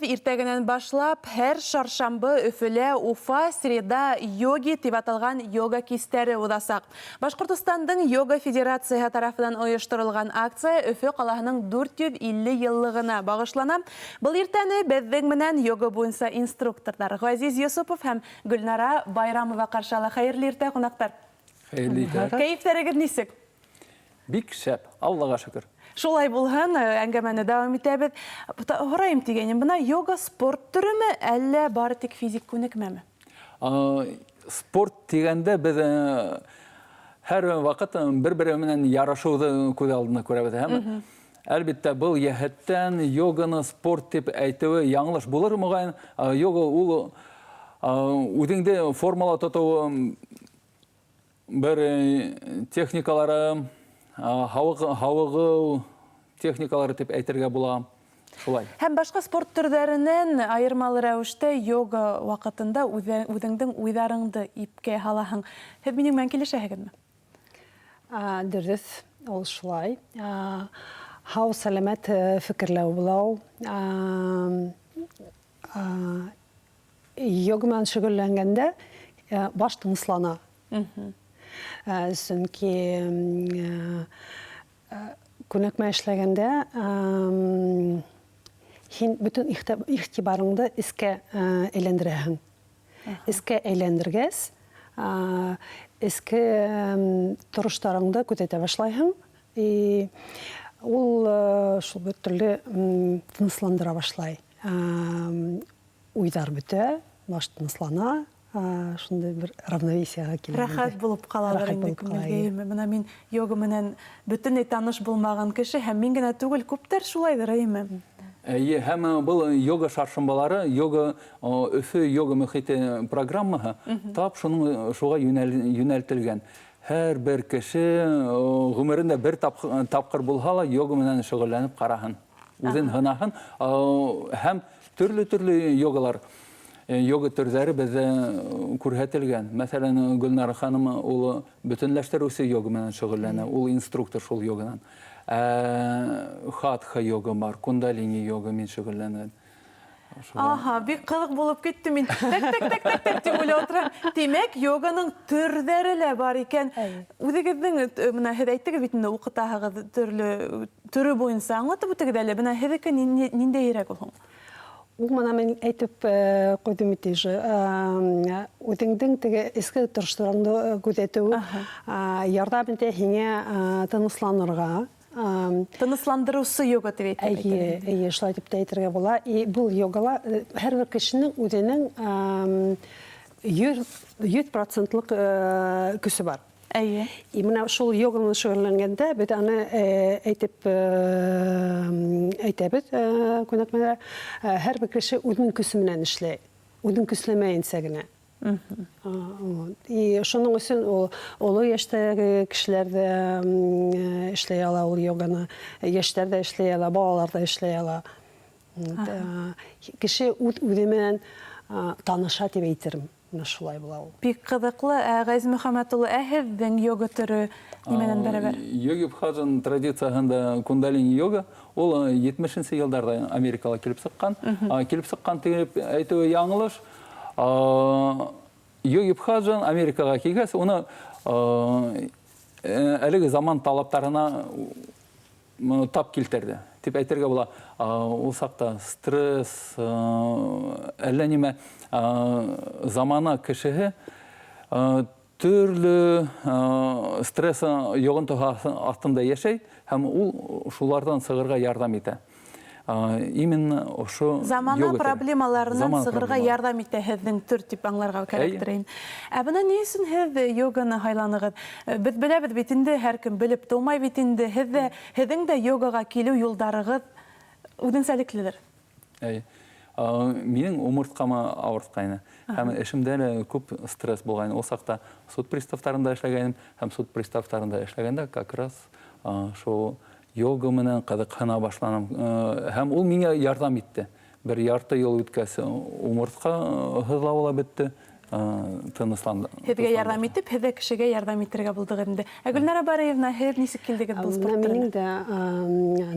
Иртәгенән башлап һәр шаршамбы Өфөлә Уфа среда йоги дип аталған йога кистәре уҙасаҡ. Башҡортостандың йога федерацияһы тарафынан ойошторолған акция Өфө ҡалаһының 450 йыллығына бағышлана. Был иртәне беҙҙең менән йога буйынса инструкторҙар Ғәзиз Йосопов һәм Гөлнара Байрамова ҡаршы ала. Хәйерле иртә, ҡунаҡтар! Хәйерле иртә! Кәйефтәрегеҙ нисек? Бик шәп, Аллаға шөкөр. Шулай булһын, әңгәмәне дауам итәбеҙ. Һорайым тигәйнем, бына йога спорт төрөмө, әллә бары тик физик күнекмәме? Спорт тигәндә беҙ һәр ваҡыт бер-бере менән ярышыуҙы күҙ алдына күрәбеҙ. Һәм әлбиттә, был йәһәттән йоганы спорт тип әйтеүе яңылыш булыр, моғайын. Йога ул үҙеңде формала тотоу бер техникалары, һауығыу техникалары тип әйтергә була. Шулай. Һәм башҡа спорт төрҙәренән айырмалы рәүештә йога ваҡытында үҙеңдең уйҙарыңды ипкә һалаһың. Һеҙ минең менән килешәһегеҙме? Дөрөҫ, ул шулай. Һау, сәләмәт фекерләү була ул. Йога менән шөгөлләнгәндә баш тыныслана. Сөнки күнекмә эшләгәндә һин бөтөн игътибарыңды эскә әйләндерәһең. Эскә әйләндергәс, эске тороштарыңды күҙәтә башлайһың. И ул шул бер төрлө тынысландыра башлай. Уйҙар бөтә, баш тыныслана, шундай бер равновесиеға килә. Рәхәт булып ҡалалыр инде күңелгә. Бына мин йога менән бөтөнләй таныш булмаған кеше, һәм мин генә түгел, күптәр шулайҙыр, әйеме? Эйе, һәм был йога шаршымбалары, йога Өфө йога мөхите программаһы тап шуның шуға йүнәлтелгән. Һәр бер кеше ғүмерендә бер тапҡыр булһа ла йога менән шөғөлләнеп ҡараһын, үҙен һынаһын. Һәм төрлө-төрлө йогалар, йога төрҙәре беҙҙә күрһәтелгән. Мәҫәлән, Гөлнара ханым ул бөтөнләштереүсе йога менән шөғөлләнә, ул инструктор шул йоганан. Ә хатха йога бар, кундалини йога мин шөғөлләнгән. Аһа, бик ҡыҙыҡ булып китте мин. Тәк, тәк, тәк, тәк, тәк дип уйлап утырам. Тимәк, йоганың төрҙәре лә бар икән. Үҙегеҙҙең, бына һеҙ әйттегеҙ бит инде, уҡытаһығыҙ төрлө төрө буйынса. Аңлатып үтегеҙ әле, бына һеҙҙеке ниндәйерәк ул һуң? Ул мына мин әйтеп ҡуйҙым бит уже. Үҙеңдең теге эске тороштарыңды күҙәтеү ярҙам итә һиңә тынысланырға. Тынысландырыусы йога тип әйтеп. Эйе, эйе, шулай дип тә әйтергә була. И был йогала һәр бер кешенең үзенең 100 процентлык көсө бар. Әйе. И менә шул йога менән шөгыльләнгәндә без аны әйтеп әйтәбез күнекмәдә, һәрбер кеше үзенең көсе менән эшләй, үзен көсләмәенсә генә. И шуның өчен ул олы яшьтәге кешеләр дә эшләй ала ул йоганы, яшьләр дә эшләй ала, балалар да эшләй ала. Кеше үз-үзе менән таныша дип әйтермен. Менә шулай була ул. Бик ҡыҙыҡлы. Ә Ғәзиз Мөхәммәт улы, ә һеҙҙең йога төрө нимәнән бәрәбәр? Йоги Бхаджан традицияһында кундалини йога, ул 70-нче елларда Америкала килеп сыҡҡан. Килеп сыҡҡан дип әйтеүе яңылыш. Йоги Бхаджан Америкаға килгәс, уны әлеге заман талаптарына тап килтерде дип әйтергә була. Ул сакта стресс, әллә нимә, замана кешеһе төрле стресс йогынтыһы астында яшәй һәм ул шулардан сығырға ярҙам итә. Именно ошо замана проблемаларынан сығырға ярҙам итә һеҙҙең төр дип аңларға кәрәктер инде. Ә бына ни өсөн һеҙ йоганы һайланығыҙ? Беҙ беләбеҙ бит инде, һәр кем белеп тыумай бит инде. Һеҙ ҙә, һеҙҙең дә йогаға килеү юлдарығыҙ үҙенсәлеклелер. Әй, минең умыртҡама ауыртҡайны. Һәм эшемдә лә күп стресс булғайны. Ул саҡта суд приставтарында эшләгәйнем, һәм суд приставтарында эшләгәндә как раз шул йога менән ҡыҙыҡһына башланым. Һәм ул миңә ярҙам итте. Бер ярты йыл үткәс, умыртҡа һыҙлауы ла бөттө, тынысланды. Һеҙгә ярҙам итеп, һеҙ ҙә кешегә ярҙам итергә булдығыҙ инде. Ә Гөлнара Бариевна, һеҙ нисек килдегеҙ был спорт төрөнә? Минең дә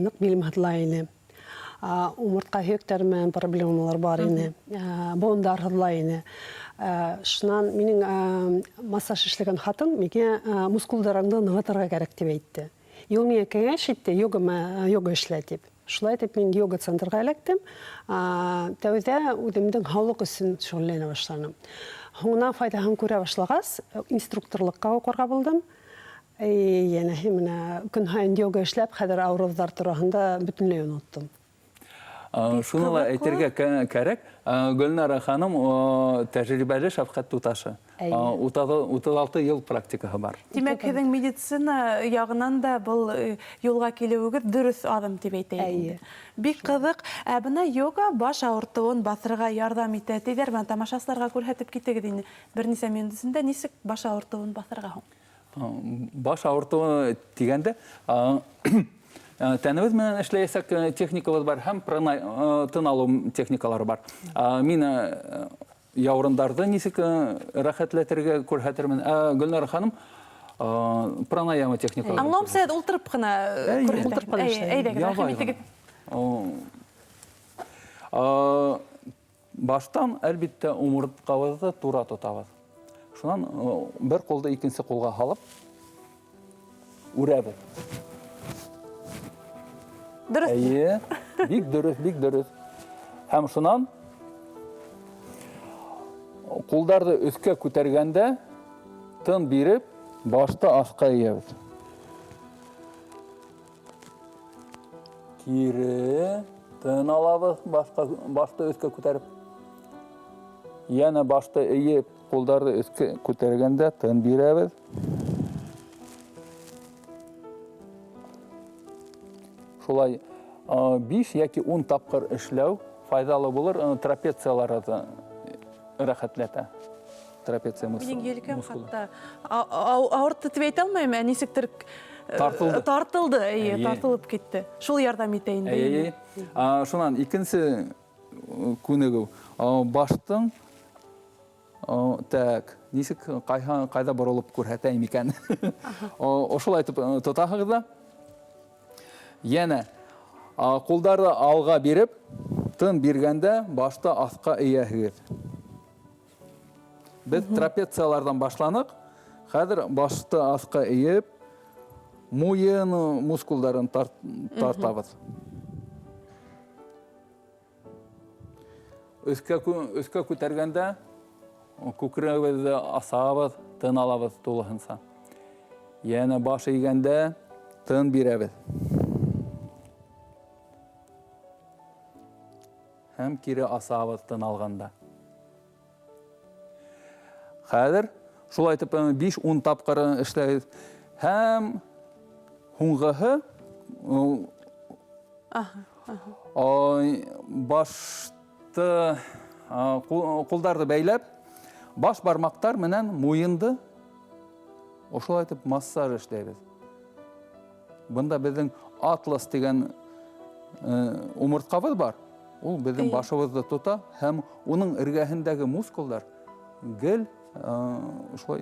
ныҡ билем һыҙлай ине. Умыртҡа һөйәктәре менән проблемалар бар ине, быуындар һыҙлай ине. Шунан минең массаж эшләгән хатын миңә мускулдарыңды нығытырға кәрәк тип әйтте. И ул миңә кәңәш итте, йога эшлә тип. Шулай итеп мин йога центрға эләктем. Тәүҙә үҙемдең һаулыҡ өсөн шөғөлләнә башланым. Һуңынан файҙаһын күрә башлағас, инструкторлыҡҡа уҡырға булдым. Йәнәһе менә көн һайын йога эшләп, хәҙер ауырыуҙар тураһында бөтөнләй оноттом. Шуны ла әйтергә кәрәк, Гөлнара ханым тәжрибәле шәфҡәт туташы. 36 йыл практикаһы бар. Тимәк, һеҙҙең медицина яғынан да был юлға килеүегеҙ дөрөҫ аҙым тип әйтәйем. Бик ҡыҙыҡ. Ә бына йога баш ауыртыуын баҫырға ярҙам итә тиҙәр. Бына тамашасыларға күрһәтеп китегеҙ инде. Бер нисә минут эсендә нисек баш ауыртыуын баҫырға һуң? Баш ауыртыуы тигәндә, тәнебеҙ менән эшләйәсәк техникабыҙ бар һәм тын алыу техникалары бар. Мин яурындарҙы нисек рәхәтләтергә күрһәтермен. Гөлнара ханым пранаяма техникалары. Аңлауымса, ултырып ҡына күрһәтә. Әйҙәгеҙ, рәхим итегеҙ. Баштан, әлбиттә, умыртҡабыҙҙы тура тотабыҙ. Шунан бер ҡулды икенсе ҡулға һалып үрәбеҙ. Дөрөҫ. Эйе, бик дөрөҫ, бик дөрөҫ. Һәм шунан ҡулдарҙы өҫкә күтәргәндә тын биреп, башты аҫҡа эйәбеҙ. Кире тын алабыҙ, башты өҫкә күтәреп. Йәнә башты эйеп, ҡулдарҙы өҫкә күтәргәндә тын бирәбеҙ. Шулай 5 йәки 10 тапҡыр эшләү файҙалы булыр, трапецияларҙы рәхәтләтә. Трапеция мускулы. Минең елкәм хатта ауыртты тип әйтә алмайым, ә нисектер тартылды. Тартылды, эйе, тартылып китте. Шул ярҙам итә инде. Эйе. Шунан икенсе күнегеү. Баштың так, нисек ҡайҙа боролоп күрһәтәйем икән? Ошолай итеп тотаһығыҙ ҙа. Йәнә ҡулдарҙы алға биреп, тын биргәндә башты аҫҡа эйәһегеҙ. Беҙ трапецияларҙан башланыҡ. Хәҙер башты аҫҡа эйеп, муйын мускулдарын тартабыҙ. Өҫкә күтәргәндә күкрәгебеҙҙе асабыҙ, тын алабыҙ тулыһынса. Йәнә баш эйгәндә тын бирәбеҙ. Һәм кире асабыҙ тын алғанда. Хәҙер шулай итеп 5-10 тапҡыр эшләйбеҙ. Һәм һуңғыһы башты ҡулдарҙы бәйләп, баш бармаҡтар менән муйынды ошолай итеп массаж эшләйбеҙ. Бында беҙҙең атлас тигән умыртҡабыҙ бар. Ул беҙҙең башыбыҙҙы тота һәм уның эргәһендәге мускулдар гел шулай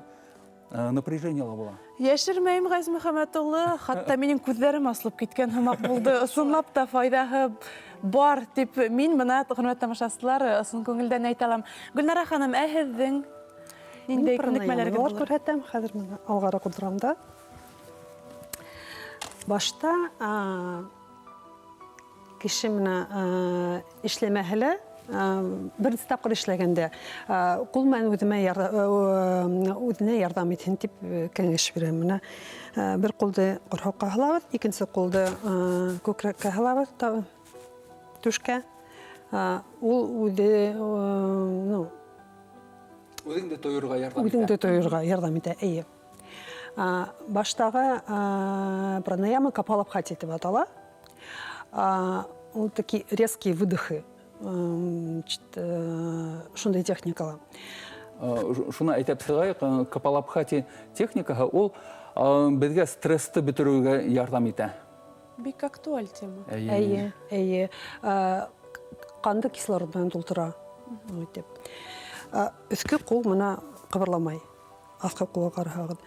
напряжениела була. Йәшермәйем, Ғәзиз Мөхәммәт улы, хатта минең күҙҙәрем асылып киткән һымаҡ булды. Ысынлап та файҙаһы бар тип мин бына, хөрмәтле тамашасылар, ысын күңелдән әйтә алам. Гөлнара ханым, ә һеҙҙең ниндәй күнекмәләрегеҙ булыр? Күрһәтәм, хәҙер менә алғараҡ ултырам да. Башта кеше менә эшләмәһе лә, беренсе тапҡыр эшләгәндә ҡул менән үҙенә ярҙам итһен тип кәңәш бирәм. Менә бер ҡулды ҡорһаҡҡа һалабыҙ, икенсе ҡулды күкрәккә һалабыҙ, түшкә. Ул үҙе, ну, үҙеңде тойорға ярҙам итә. Үҙеңде тойорға ярҙам итә, эйе. Баштағы пранаяма капалабхати тип атала. Ул такие резкие выдохы. Шундай техникала. Шуны әйтеп сығайыҡ, капалабхати техникаһы ул беҙгә стрессты бөтөрөүгә ярҙам итә. Бик актуаль тема. Эйе, эйе. Ҡанды кислород менән тултыра. Өҫкө ҡул мына ҡыбырламай. Аҫҡы ҡулға ҡараһағыҙ.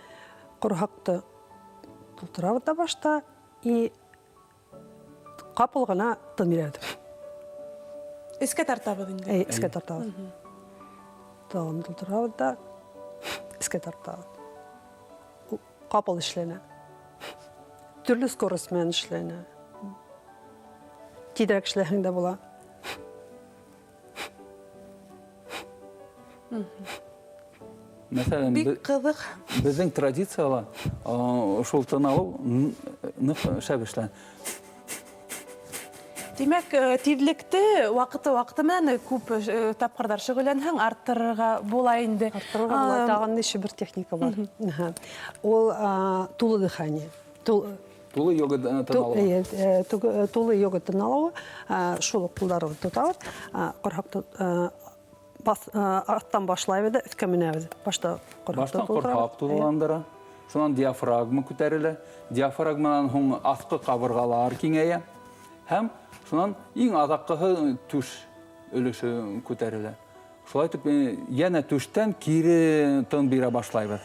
Ҡорһаҡты тултырабыҙ да башта и ҡапыл ғына тын бирәбеҙ. Өскә тартабыҙ инде. Әй, өскә тартабыҙ. Тағын тултырабыҙ да өскә тартабыҙ. Ҡапыл эшләнә. Төрлө скорость менән эшләнә. Тиҙерәк эшләһәң дә була. Мәҫәлән, Бик ҡыҙыҡ. Беҙҙең традицияла шул тын алыу ныҡ шәп эшләнә. Тимәк, тиҙлекте ваҡыты-ваҡыты менән күп тапҡырҙар шөғөлләнһәң, арттырырға була инде. Арттырырға була. Тағын нисә бер техника бар. Ул тулы дыхание. Тулы йога тын алыуы. Тулы йога тын алыуы. Шул уҡ ҡулдарыбыҙ тотабыҙ. Ҡорһаҡты арттан башлайбыҙ да өҫкә менәбеҙ. Башта ҡорһаҡты Баштан тултырабыҙ. ҡорһаҡ тулыландыра. Шунан диафрагма күтәрелә. Диафрагманан һуң аҫҡы ҡабырғалар киңәйә. Һәм шунан иң аҙаҡҡыһы түш өлөшө күтәрелә. Шулай итеп, йәнә түштән кире тын бирә башлайбыҙ.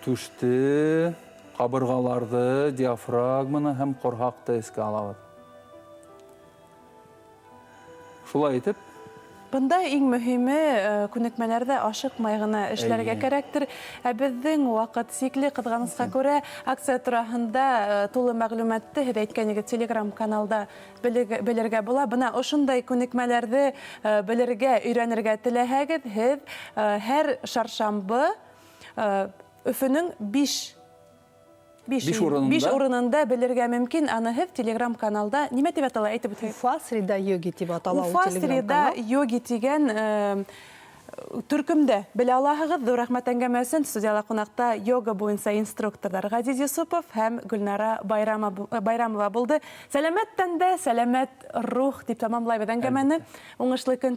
Түште, ҡабырғаларҙы, диафрагманы һәм ҡорһаҡты эскә алабыҙ. Шулай итеп, Бында иң мөһиме күнекмәләрҙә ашыҡмай ғына эшләргә кәрәктер. Ә беҙҙең ваҡыт сикле, ҡыҙғанысҡа күрә акция тураһында тулы мәғлүмәтте һеҙ әйткән телеграм-каналда белергә була. Бына ошондай күнекмәләрҙе белергә, өйрәнергә теләһәгеҙ, һеҙ һәр шаршамбы Өфөнөң Биш урынында. биш урынында белергә мөмкин. Аны һеҙ телеграм-каналда нимә тип атала, әйтеп үтһәгеҙ? Уфа среда йоги тип атала ул Уфа среда телеграм-канал. йоги тигән төркөмдә белә алаһығыҙ. Ҙур рәхмәт әңгәмә өсөн. Студияла ҡунаҡта йога буйынса инструкторҙар Ғәзиз Йосопов һәм Гөлнара Байрамова булды. Сәләмәт тәндә, сәләмәт рух тип тамамлайбыҙ әңгәмәне. Әлбиттә. Уңышлы көн.